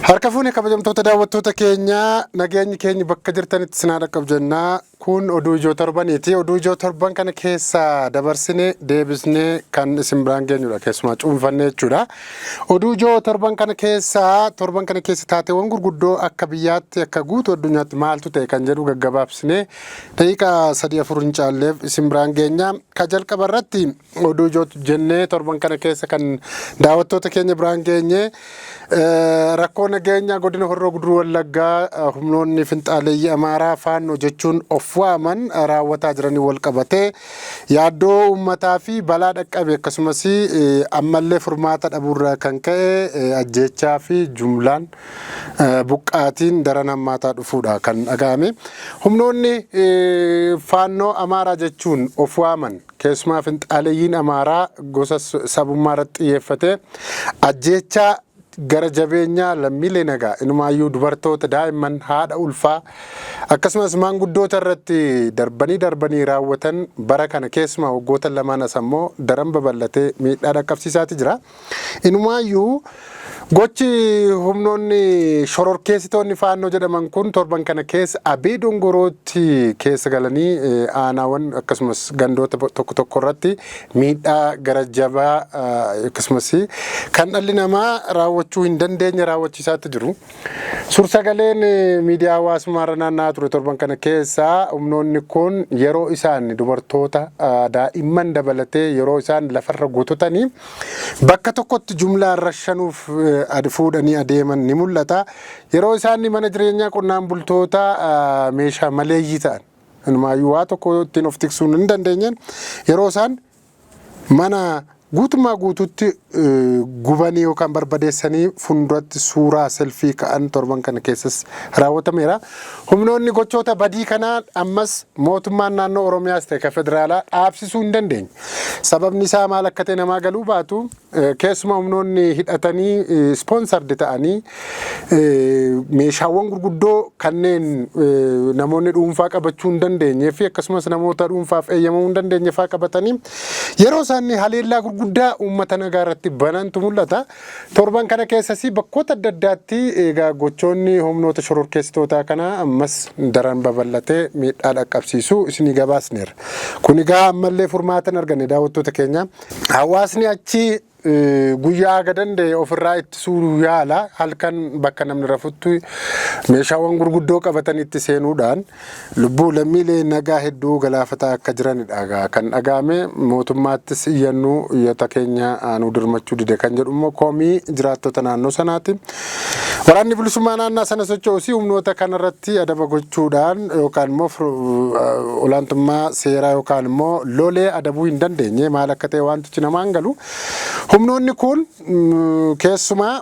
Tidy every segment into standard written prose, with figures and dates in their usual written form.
Harka fuune, kabajamtoota daawwattoota keenyaa, nageenyi keenya bakka jirtanitti sinaa dhaqqabu jennaa. Kun oduu ijoo torbaniiti. Oduu ijoo torban kana keessa dabarsine deebisnee kan isin biraan geenyudha. Keessumaa cuunfannee jechuudha. Oduu ijoo torban kana keessa, torban kana keessa taateewwan gurguddoo akka biyyaatti, akka guutuu addunyaatti maaltu ta'e kan jedhu gaggabaabsinee daqiiqaa 3 4 hin caalleef isin biraan geenya. Ka jalqaba irratti oduu ijoo jennee torban kana keessa kan daawwattoota keenya biraan geenye, rakkoo nageenyaa godina Horroo Guduruu Wallaggaa humnoonni finxaaleeyyii Amaaraa Faannoo jechuun of waaman raawwataa jiranii wal qabatee yaaddoo uummataa fi balaa dhaqqabe, akkasumas ammallee furmaata dhabuurraa kan ka'e ajjeechaa fi jumlaan buqqaatiin daran hammaataa dhufuudha kan dhaga'ame. Humnoonni Faannoo Amaaraa jechuun of waaman, keessumaa finxaaleeyyiin Amaaraa gosa sabummaa irratti xiyyeeffatee ajjeechaa gara jabeenyaa lammiilee nagaa, inumaayyuu dubartoota, daa'imman, haadha ulfaa akkasumas maanguddoota irratti darbanii darbanii raawwatan, bara kana keessumaa waggoota lamaan as ammoo daran babal'atee miidhaa dhaqqabsiisaati jira. Inumaayyuu gochi humnoonni shororkeessitoonni Faannoo jedhaman kun torban kana keessa Abee Dongorootti keessa galanii aanaawwan akkasumas gandoota tokko tokko irratti miidhaa gara jabaa akkasumas kan dhalli namaa raawwachuu hin dandeenye raawwachiisaatti jiru. Suur-sagaleen miidiyaa hawaasummaa irra naanna'aa ture torban kana keessa, humnoonni kun yeroo isaan dubartoota, daa'imman dabalatee yeroo isaan lafarra gototanii bakka tokkotti jumlaan rashanuuf fuudhanii adeeman ni mul'ata. Yeroo isaan mana jireenyaa qonnaan bultoota meeshaa maleeyyii ta'an, inumaayyuu waa tokko ittiin of tiksuu hin dandeenyeen, yeroo isaan mana guutummaa guutuutti gubanii yookaan barbadeessanii fuulduratti suuraa selfie ka'an torban kana keessas raawwatameera. Humnoonni gochoota badii kanaa ammas mootummaan naannoo Oromiyaas ta'e kan federaalaa dhaabsisuu hin dandeenye. Sababni isaa maal akka ta'e namaa galuu baatu, keessumaa humnoonni hidhatanii sponsored ta'anii meeshaawwan gurguddoo kanneen namoonni dhuunfaa qabachuu hin dandeenyee fi akkasumas namoota dhuunfaaf eeyyamamuu hin dandeenye faa qabatanii yeroo isaan haleellaa gurguddaa uummata nagaa irratti banantu mul'ata. Torban kana keessas bakkoota adda addaatti egaa gochoonni humnoota shororkeessitootaa kana ammas daran babal'atee miidhaa dhaqqabsiisuu isinii gabaasneerra. Kun egaa ammallee furmaata hin arganne, daawwattoota keenya. Hawaasni achi guyyaa haga danda'e ofirraa ittisuu yaala. Halkan bakka namni rafutti meeshaawwan gurguddoo qabatan itti seenuudhaan lubbuu lammiilee nagaa hedduu galaafataa akka jiranidha kan dhaga'ame. Mootummaattis iyyannuu iyyata keenya nu dirmachuu dide kan jedhu immoo komii jiraattota naannoo sanaati. Waraanni bilisummaa naannaa sana socho'us humnoota kanarratti adaba gochuudhaan yookaan immoo olaantummaa seeraa yookaan immoo lolee adabuu hin dandeenye. Maal akka ta'e wantichi namaan galu. Humnoonni kun keessumaa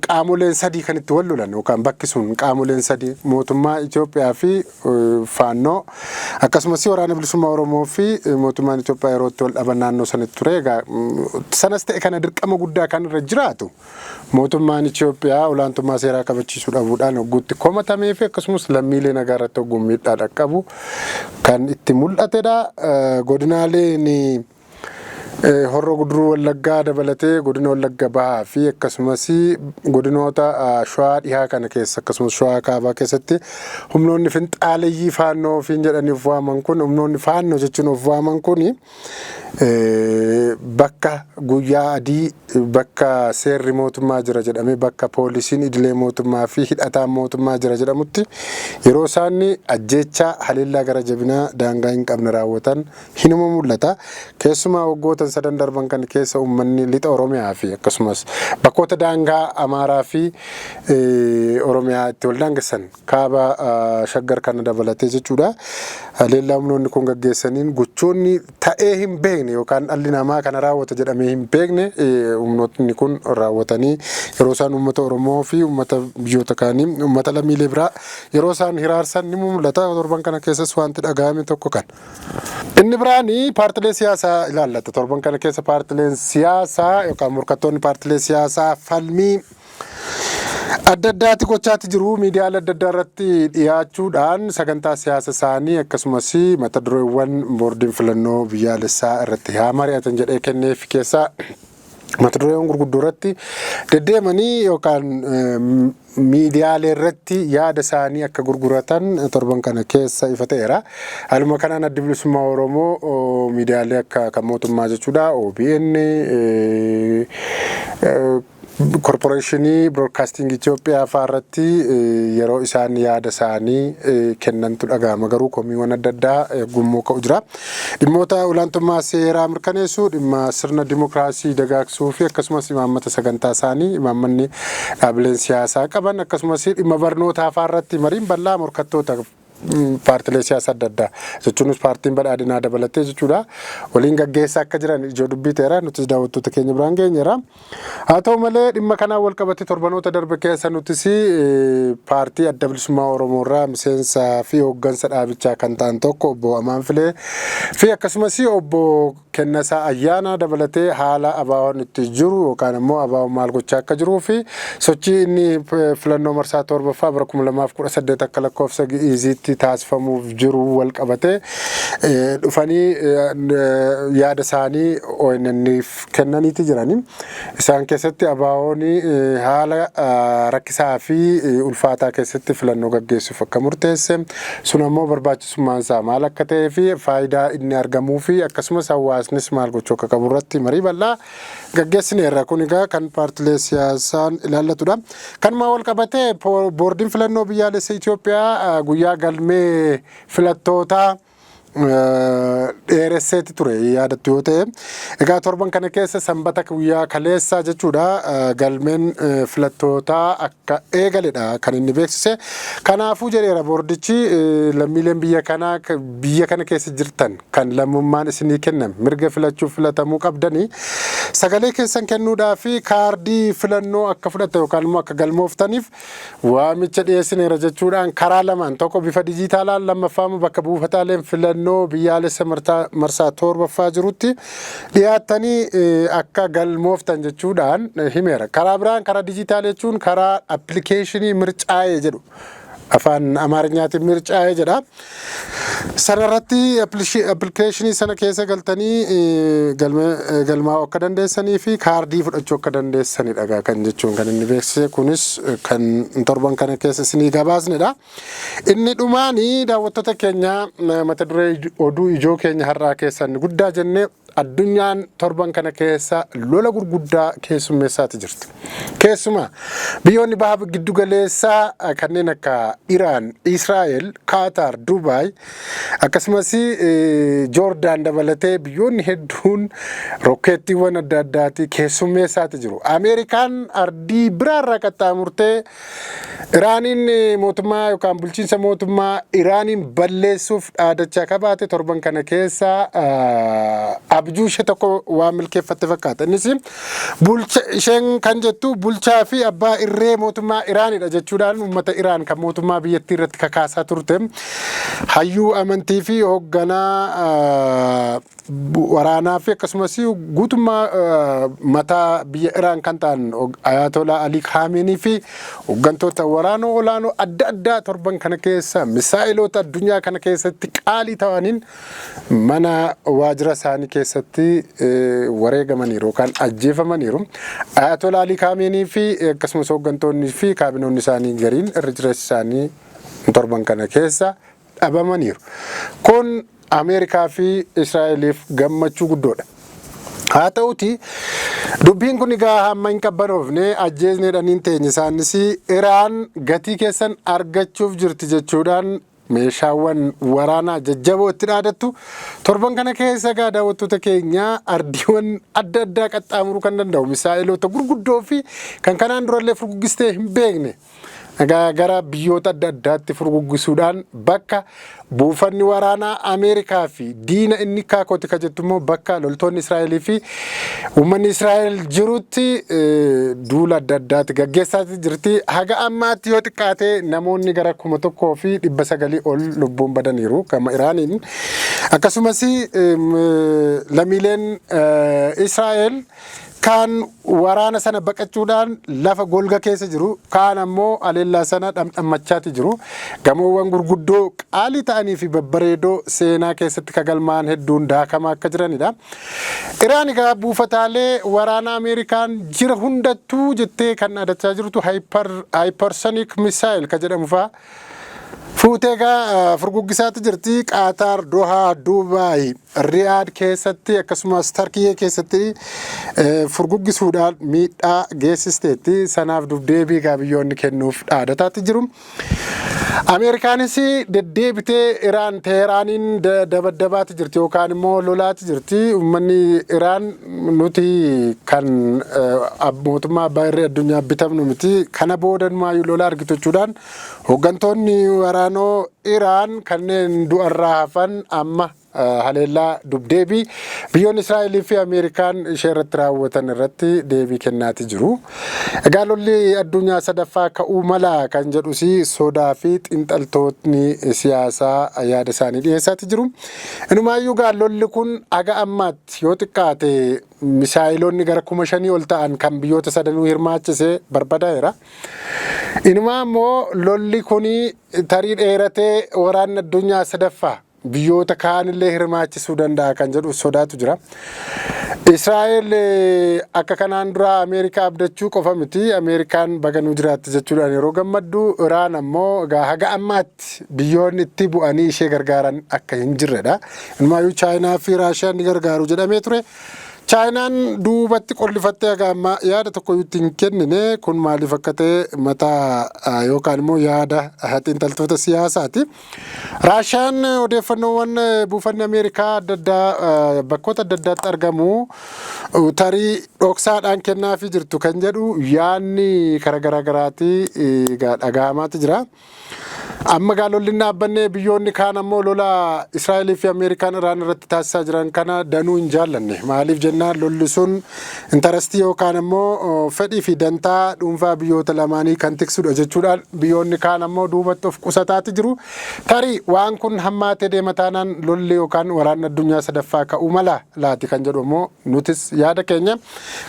qaamoleen sadii kan itti wal lolan yookaan bakki sun qaamoleen sadii, mootummaa Itoophiyaa fi Faannoo akkasumas Waraana Bilisummaa Oromoo fi mootummaan Itoophiyaa yeroo itti wal dhaban naannoo sanatti ture. Egaa sanas ta'e kana dirqama guddaa kan irra jiraatu mootummaan Itoophiyaa olaantummaa seeraa kabachiisuu dhabuudhaan hogguutti komatamee fi akkasumas lammiilee nagaa irratti hogguun miidhaa dhaqqabu kan itti mul'atedha. Godinaaleen Horroo Guduruu Wallaggaa dabalatee godina Wallagga Bahaa fi akkasumas godinoota Shawaa Dhihaa kana keessa akkasumas Shawaa Kaabaa keessatti humnoonni finxaaleyyii Faannoo ofiin jedhanii of waaman kun, humnoonni Faannoo jechuun of waaman kun, bakka guyyaa adii, bakka seerri mootummaa jira jedhamee, bakka poolisiin idilee mootummaa fi hidhataan mootummaa jira jedhamutti yeroo isaan ajjeechaa, haleellaa gara jabinaa daangaa hin qabne raawwatan hinuma mul'ata. Keessumaa waggoota sadan darban kan keessa uummanni lixa Oromiyaa fi akkasumas bakkoota daangaa Amaaraa fi Oromiyaa itti wal daangessan, kaaba Shaggar kana dabalatee jechuudha. Haleellaa humnoonni kun gaggeessaniin gochoonni ta'ee hin beekne yookaan dhalli namaa kana raawwata jedhamee hin beekne humnootni kun raawwatanii yeroo isaan uummata Oromoo fi uummata biyyoota kaanii, uummata lammiilee biraa yeroo isaan hiraarsan ni mul'ata. Torban kana keessas wanti dhaga'ame tokko kana. Inni biraan paartilee siyaasaa ilaallata. Torban kana keessa paartileen siyaasaa yookaan morkattoonni paartilee siyaasaa falmii adda addaatti gochaatti jiru. Miidiyaalee adda addaa irratti dhiyaachuudhaan sagantaa siyaasa isaanii akkasumas mata dureewwan boordiin filannoo biyyaalessaa irratti haa mari'atan jedhee kenneef keessaa Mata dureewwan gurguddoo irratti deddeemanii yookaan miidiyaalee irratti yaada isaanii akka gurguratan torban kana keessa ifa ta'eera. Haaluma kanaan Addi Bilisummaa Oromoo miidiyaalee akka kan mootummaa jechuudha, OBN, Korporeeshinii Biroodkaastingii Itoophiyaa fa'aa irratti yeroo isaan yaada isaanii kennantu dhaga'ama. Garuu komiiwwan adda addaa gummuu ka'u jira. Dhimmoota olaantummaa seeraa mirkaneessuu, dhimma sirna dimokiraasii dagaagsuu fi akkasumas imaammata sagantaa isaanii, imaammanni dhaabileen siyaasaa qaban, akkasumas dhimma barnootaa fa'aa irratti mariin bal'aa morkattoota paartilee siyaasaa adda addaa, jechuunis paartiin badhaadhinaa dabalatee jechuudha, waliin gaggeessaa akka jiran ijoo dubbii ta'eera. Nutis daawwattoota keenya biraan geenyeera. Haa ta'u malee, dhimma kanaan wal qabate torbanoota darbe keessa nutis paartii Adda Bilisummaa Oromoo irraa miseensaa fi hooggansa dhaabichaa kan ta'an tokko, obbo Amaan Filee fi akkasumas obbo Kennasaa Ayyaanaa dabalatee, haala ABO'n itti jiru yookaan immoo ABO'n maal gochaa akka jiruu fi sochii inni filannoo marsaa 7ffaa bara 2018 akka lakkoofsa Gi'iiziitti taasifamuuf jiru wal qabatee dhufanii yaada isaanii ONN'if kennaniiti jirani. Isaan keessatti ABO'n haala rakkisaa fi ulfaataa keessatti filannoo gaggeessuuf akka murteesse, sun ammoo barbaachisummaan isaa maal akka ta'ee fi faayidaa inni argamuu fi akkasumas hawaasnis maal gochuu akka qabu irratti marii bal'aa gaggeessineerra. Kun egaa kan paartilee siyaasaan ilaallatudha. Kanumaan wal qabatee boordiin filannoo biyyaalessa Itoophiyaa guyyaa galmee filattootaa dheeresseeti ture, yaadattu yoo ta'e. Egaa torban kana keessa sanbata guyyaa kaleessaa jechuudha, galmeen filattootaa akka eegaledha kan inni beeksise. Kanaafuu jedheera boordichi, lammiileen biyya kanaa biyya kana keessa jirtan kan lammummaan isinii kenname mirga filachuuf filatamuu qabdanii sagalee keessan kennuudhaa fi kaardii filannoo akka fudhatta yookaan immoo akka galmooftaniif waamicha dhiyeessineera jechuudhaan, karaa lamaan, tokko bifa dijiitaalaan, lammaffaa immoo bakka buufataaleen filannoo biyyaalessa marsaa 7ffaa jirutti dhiyaattanii akka galmooftan jechuudhaan himeera. Karaa biraan karaa dijiitaal jechuun karaa appilikeeshinii Mircaa'ee jedhu, afaan Amaarinyaatiin Mircaa'ee jedha. Sanarratti appilikeeshinii sana keessa galtanii galmaa'uu akka dandeessanii fi kaardii fudhachuu akka dandeessanidha kan jechuun kan inni beeksise. Kunis kan torban kana keessa isinii gabaasnedha. Inni dhumaanii, daawwattoota keenya, mata duree oduu ijoo keenya har'aa keessan guddaa jennee, addunyaan torban kana keessa lola gurguddaa keessummeessaati jirti. Keessumaa biyyoonni baha giddu galeessaa kanneen akka Iraan, Israa'el, Kaataar, Dubaay akkasumas Joordaan dabalatee biyyoonni hedduun rokkeettiiwwan adda addaatii keessummeessaati jiru. Ameerikaan ardii biraarraa qaxxaamurtee Iraaniin, mootummaa yookaan bulchiinsa mootummaa Iraaniin balleessuuf dhaadachaa kabaate, torban kana keessa abjuu ishee tokko waan milkeeffatte fakkaata. Innis bulcha isheen kan jettu bulchaa fi abbaa irree mootummaa Iraanidha jechuudhaan uummata Iraan kan mootummaa biyyattii irratti kakaasaa turte. Hayyuu amantii fi hoogganaa waraanaa fi akkasumas guutummaa mataa biyya Iraan kan ta'an Ayatollah Ali Khamenei fi hooggantoota waraanoo olaanoo adda addaa torban kana keessa misaa'iloota addunyaa kana keessatti qaalii ta'aniin mana waajjira isaanii keessatti wareegamaniiru yookaan ajjeefamaniiru. Ayatollah Ali Khamenei fi akkasumas hooggantoonni fi kaabinoonni isaanii gariin irra jireessi isaanii torban kana keessa dhabamaniiru. Kun Ameerikaa fi Israa'eliif gammachuu guddoodha. Haa ta'uti, dubbiin kun egaa hamma hin qabbanoofne ajjeesneedhaniin teenye, isaanis Iraan gatii keessan argachuuf jirti jechuudhaan meeshaawwan waraanaa jajjaboo itti dhaadattu, torban kana keessa egaa, daawwattoota keenya, ardiiwwan adda addaa qaxxaamuruu kan danda'u misaa'iloota gurguddoo fi kan kanaan durallee furguggistee hin beekne egaa gara biyyoota adda addaatti furguggisuudhaan bakka buufanni waraanaa Ameerikaa fi diina inni kaakooti ka jettu immoo bakka loltoonni Israa'elii fi uummanni Israa'el jirutti duula adda addaatti gaggeessaa jirti. Haga ammaatti yoo xiqqaate namoonni gara 1900 ol lubbuun badaniiru gama Iraaniin. Akkasumas lammiileen Israa'el Kaan waraana sana baqachuudhaan lafa golga keessa jiru, kaan ammoo haleellaa sana dhamdhammachaati jiru. Gamoowwan gurguddoo qaalii ta'anii fi babbareedoo seenaa keessatti kagalmaan hedduun daakamaa akka jiranidha. Iraan egaa buufataalee waraana Ameerikaan jira hundattuu jettee kan dhaadachaa jirtu hypersonic missile ka jedhamu fa'aa fuutee egaa furguggisaatti jirti. Qaataar, Dohaa, Duubaay, Riyaad keessatti akkasumas Tarkiyyee keessatti furguggisuudhaan miidhaa geessisteetti. Sanaaf dubdeebii egaa biyyoonni kennuuf dhaadataatti jiru. Ameerikaanis deddeebitee Iraan Teeraaniin dabaddabaatti jirti yookaan immoo lolaatti jirti. Uummanni Iraan nuti kan mootummaa abbaa irree addunyaa bitamnu miti. Kana boodanumaayyuu lola argitu jechuudhaan hooggantoonni waraanoo Iraan kanneen du'arraa hafan amma haleellaa dubdeebii biyyoonni Israa'elii fi Ameerikaan ishee irratti raawwatan irratti deebii kennaati jiru. Egaa lolli addunyaa sadaffaa ka'uu mala kan jedhus sodaa fi xiinxaltootni siyaasaa yaada isaanii dhiyeessaati jiru. Inumaayyuu egaa lolli kun haga ammaatti yoo xiqqaate misaayiloonni gara 5,000 ol ta'an kan biyyoota sadanuu hirmaachise barbadaa'eera. Inumaa immoo lolli kun tarii dheeratee waraanni addunyaa sadaffaa biyyoota kaanillee hirmaachisuu danda'a kan jedhu sodaatu jira. Israa'el akka kanaan dura Ameerikaa abdachuu qofa miti. Ameerikaan baganuu jiraatti jechuudhaan yeroo gammaddu, Iraan ammoo egaa haga ammaatti biyyoonni itti bu'anii ishee gargaaran akka hin jirredha. Inumaayyuu Chaayinaa fi Raashiyaan ni gargaaru jedhamee ture. Chaayinaan duubatti qollifattee haga ammaa yaada tokko itti hin kennine. Kun maaliif akka ta'e mataa yookaan immoo yaada xiinxaltoota siyaasaati. Raashiyaan odeeffannoowwan buufanni Ameerikaa adda addaa bakkoota adda addaatti argamu tarii dhoksaadhaan kennaafii jirtu kan jedhu yaadni karaa garaa garaatii dhagahamaati jira. Amma gaa lolli hin dhaabbanne. Biyyoonni kaan ammoo lola Israa'elii fi Ameerikaan Iraan irratti taasisaa jiran kana danuu hin jaallanne. Maaliif jennaan, lolli sun interest yookaan ammoo fedhii fi dantaa dhuunfaa biyyoota lamaanii kan tiksudha jechuudhaan biyyoonni kaan ammoo duubatti of qusataati jiru. Tarii waan kun hammaatee deema taanaan lolli yookaan waraanni addunyaa sadaffaa ka'uu mala laati kan jedhu ammoo nutis yaada keenya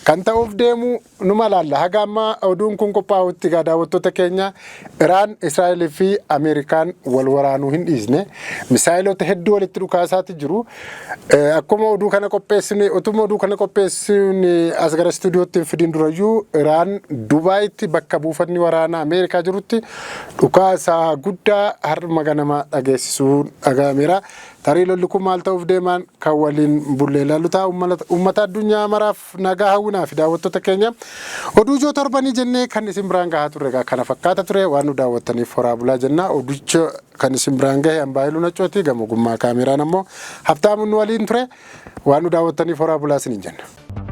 kan ta'uuf deemu numa laalla. Haga amma oduun kun qophaa'utti egaa daawwattoota keenya, Iraan, Israa'elii fi Ameerikaan wal waraanuu hin dhiisne. Misaayilota hedduu walitti dhukaasaati jiru. Akkuma oduu kana qopheessine, utuma oduu kana qopheessine as gara istuudiyootti hin fidin durayyuu, Iraan Dubaayitti bakka buufanni waraanaa Ameerikaa jirutti dhukaasaa guddaa har'uma ganama dhageessisuun dhaga'ameera. Tarii lolli kun maal ta'uuf deemaan kan waliin bullee ilaallu ta'a. Uummata addunyaa maraaf nagaa hawwinaa fi daawwattoota keenya, oduu ijoo torbanii jennee kan isin biraan gahaa turre egaa kana fakkaata ture. Waan nu daawwattaniif horaa bulaa jenna. Oducha kan isin biraan gahe Ambaayiluu Naccooti. Gama ogummaa kaameraan ammoo Habtaamuun nu waliin ture. Waan nu daawwattaniif horaa bulaa isiniin jenna.